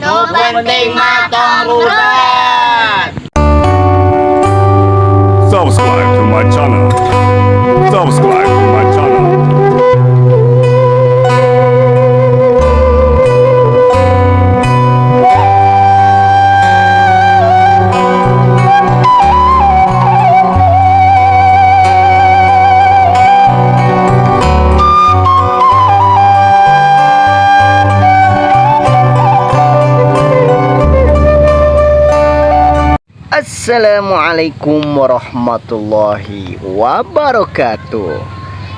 Nu penting mah tong rudet. Subscribe to my channel. Subscribe to my channel. Assalamualaikum warahmatullahi wabarakatuh.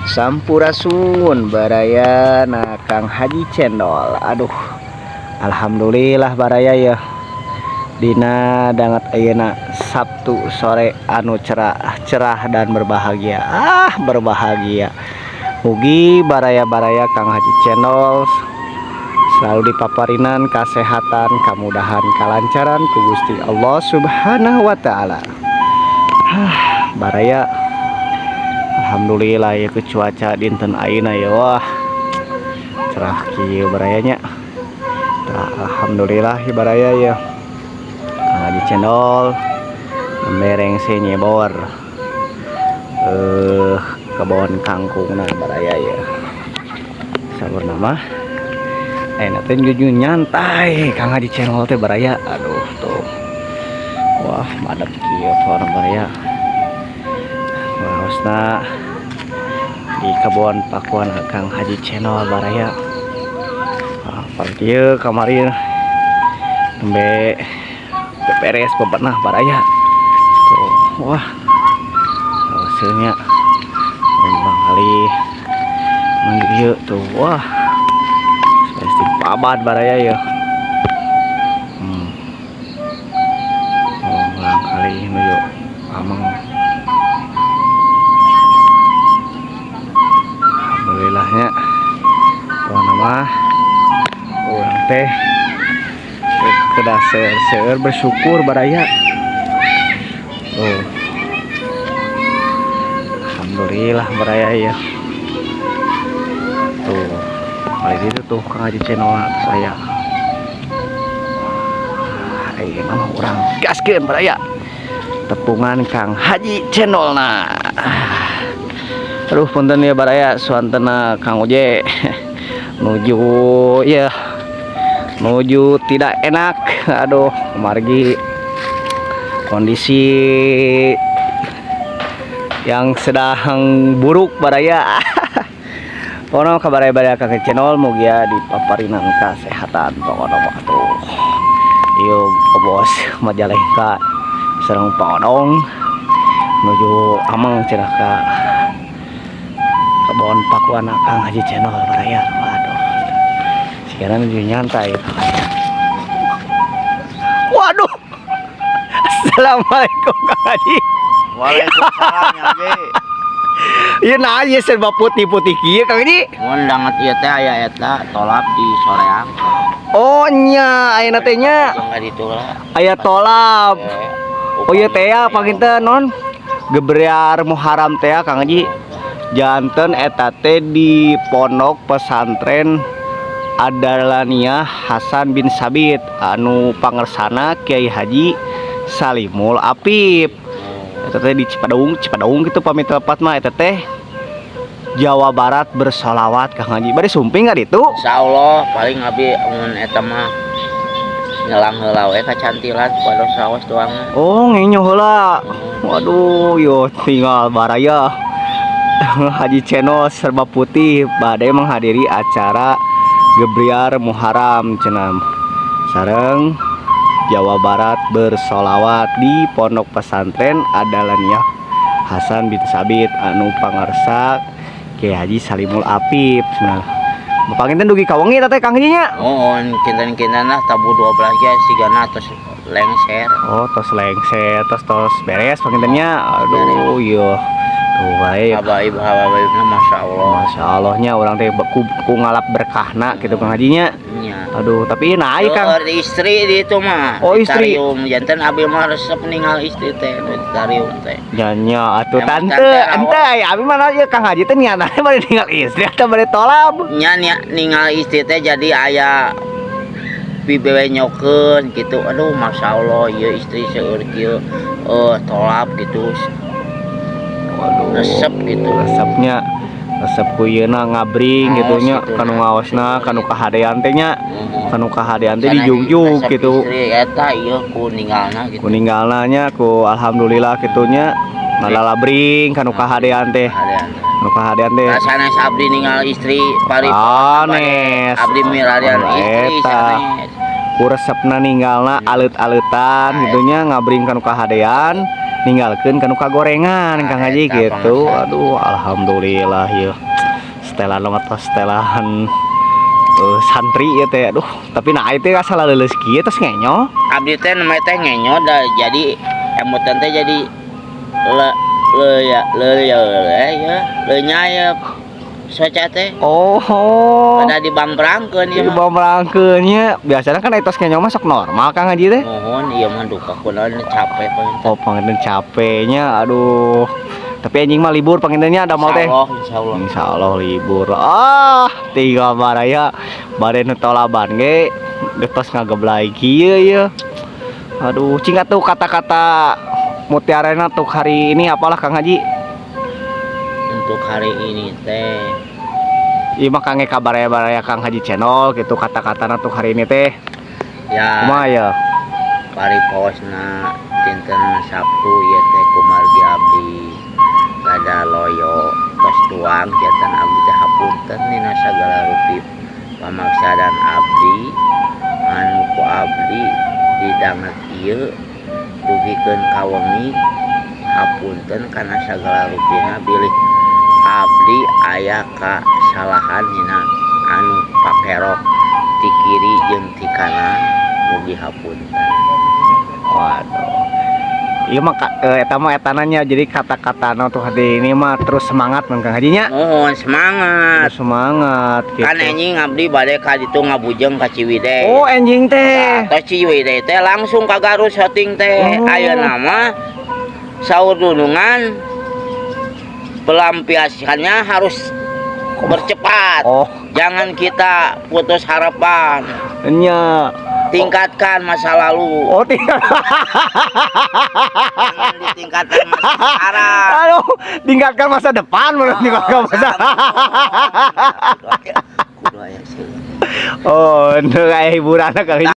Sampurasun, baraya. Nah, Kang Haji Cendol. Aduh, alhamdulillah, baraya ya. Dina danget ayeuna Sabtu sore anu cerah cerah dan berbahagia. Ah, berbahagia. Mugi baraya-baraya Kang Haji Cendol selalu dipaparinan kesehatan, kemudahan, kelancaran ku Gusti Allah Subhanahu wa taala. Hah, baraya, alhamdulillah ya ke cuaca dinten ayeuna ya, wah, cerah kieu, barayanya. Tah, alhamdulillah ya, baraya ya. Kang Haji Cendol merengse nyebor kebon kangkungna, baraya ya. Sabar nama. Enak teh jujur nyantai Kang Haji Channel teh, baraya. Aduh, tuh. Wah, madep kieu orang, baraya. Waosna di kebon pakuan Kang Haji Channel, baraya. Ah, kieu kamari nembe beres bebenah, baraya. Tuh, wah. Hasilnya kali manggil tuh, wah, pasti pabat, baraya ya. Oh, kali nuju ameng. Alhamdulillahnya pokokna mah urang teh kedah seueur bersyukur, baraya. Tuh, alhamdulillah, baraya ya. Tuh, kali itu tuh Kang Haji Channel saya. Ayo nama urang gaskeun, baraya, tepungan Kang Haji Channel. Nah, aduh, punten ya, baraya, suantena Kang Uje nuju ya nuju tidak enak. Aduh, kemari kondisi yang sedang buruk, baraya. Pokoknya kabar baraya Kang Channel mugia dipaparinan kesehatan pokoknya mah. Tuh, iyo bos Majalengka sareng Pak Odong menuju ameng cenah ka kebon pakuan Kang Haji Channel, baraya. Waduh, sekarang menuju nyantai. Waduh, assalamualaikum, Kang Haji. Waalaikumsalam ya, Ge. Iya, nah, ieu serba putih-putih kieu, Kang Haji. Mun danget ieu teh aya eta tolap di soreang. Oh nya, ayeuna teh nya. Enggak ditu lah. Aya tolap. Oh iya teh ya, panginten non Gebrear Muharram teh ya, Kang Haji. Janten eta teh di Pondok Pesantren Adalania Hasan bin Sabit anu pangersana Kiai Haji Salimul Apip. Eta teh di Cipadung, Cipadung gitu pamit lepat mah eta teh Jawa Barat bersolawat, Kang Haji. Bade sumping ka ditu? Insyaallah, paling abi mun eta mah nyelang heula we ka cantilan pada sawas doang. Oh, ngenyo heula. Waduh, yo tinggal, baraya. Haji Channel serba putih bade menghadiri acara Gebriar Muharram cenah sareng Jawa Barat bersolawat di Pondok Pesantren Adalania Hasan bin Sabit anu pangarsa Kiai Haji Salimul Apip cenah. Bapak dugi ka wengi teh, Kang Haji nya? Oh, kinten-kinten lah tabuh 12 ge sigana tos lengser. Oh, tos lengser, tos tos beres pangintennya. Aduh, iya. Tuh bae. Habaib habaibna Masya Allah. Masya Allahnya urang teh ku ngalap berkahna gitu, Kang Hajinya. Nya. Aduh, tapi naik, Kang. Keur istri di itu mah. Oh, istri. Tarium janten abi mah resep ninggal istri teh di tarium teh. Nya atuh Emang tante, tante ente abi mana ya, Kang Haji teh niatna bade ninggal istri atau bade tolab? Nya ninggal istri teh jadi aya Dipibewenyokeun gitu. Aduh, masyaallah ieu istri seueur kieu tolap gitu. Waduh. Resep gitu. Resepnya resep ku ieuna ngabring gitu nya, Ngaos gitu, kanu nah. ngaosna, kanu kahadean teh nya, Muhun. kanu kahadean teh Sanes dijugjug resep gitu. Istri eta ieu ku ninggalna gitu. Ku ninggalna nya ku alhamdulillah kitu nya ngalalabring kanu kahadean teh. Kahadean. Kanu kahadean teh. Nah, sanes abdi ninggal istri pari Sanes. Abdi milarian istri Eta. sanes. Ku resepna ninggalna alet-aletan gitu nya, ngabring kanu kahadean, ninggalkeun kanu kagorengan, Kang Haji, Eta gitu. pangersa. Aduh, alhamdulillah ya, setelan atau setelan santri ya teh. Aduh, tapi nah itu asal leuleus kieu terus ngenyo. Abdi teh namanya teh ngenyo da, jadi emutan teh jadi le le ya le ya le ya le ya soca teh. Oh. Pada dibangbrangkeun ieu mah. Dibangbrangkeun nya. Biasanya kan etos ngenyo mah sok normal, Kang Haji teh. Muhun, ieu mah duka kunaon, capek panginten. Oh, panginten capeknya. Aduh, tapi anjing mah libur pangintennya ada mal teh. Insyaallah, insyaallah. Insya Allah libur. Ah, tiga baraya bade nu tolaban ge geus ngageblay kieu ya. Aduh, cing atuh kata-kata mutiarana untuk hari ini apalah, Kang Haji? Untuk hari ini teh Ieu mah kangge kabaraya-baraya Kang Haji Channel gitu, kata-katana untuk hari ini teh. Ya. Kumaha ya? Pariposna dinten Sabtu ieu teh kumargi abdi rada loyo tos tuang, janten abdi teh hapunten dina sagala rupi pamaksadan abdi anu ku abdi didanget ieu dugikeun ka wengi. Hapunten kana sagala rupina bilih abdi aya kasalahan dina anu pakerok ti kiri jeung ti kanan, mugi hapunten. Waduh. Iya mah eta mah etananya, jadi kata-kata untuk hari ini mah terus semangat mun Kang Hajinya. Muhun, semangat. Terus semangat gitu. Kan enjing abdi bade ka ditu ngabujeng ka Ciwidey. Oh, enjing teh. Tah, Ciwidey teh langsung ka Garut syuting teh. Oh. Ayeuna mah saur dunungan pelampiasannya harus bercepat. Oh, Jangan kita putus harapan. Nya. Tingkatkan masa lalu. Oh, tingkat. Jangan ditingkatkan masa sekarang. Aduh, tingkatkan masa depan, menurut tingkatkan masa. Kudu aya seueur. Oh, nu kayak hiburan kali.